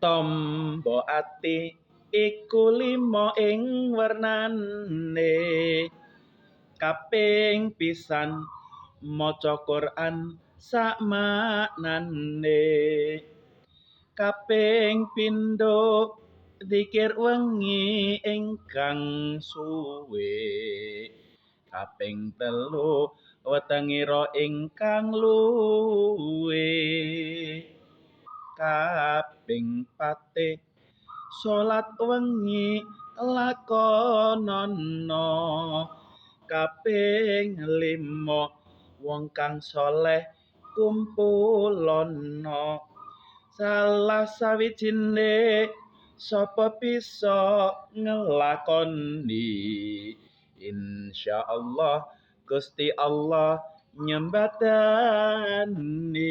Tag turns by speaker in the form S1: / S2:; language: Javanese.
S1: Tombo ati iku lima ing wernane. Kaping pisan maca Quran sakmaknane. Kaping pindho zikir wengi ingkang suwe. Kaping telu wetengira ingkang luwe. Kaping pate salat wengi lakonana. Kaping lima wong kang soleh kumpulana. Salah sawijine sapa bisa ngelakoni, insyaallah Gusti Allah nyembadani.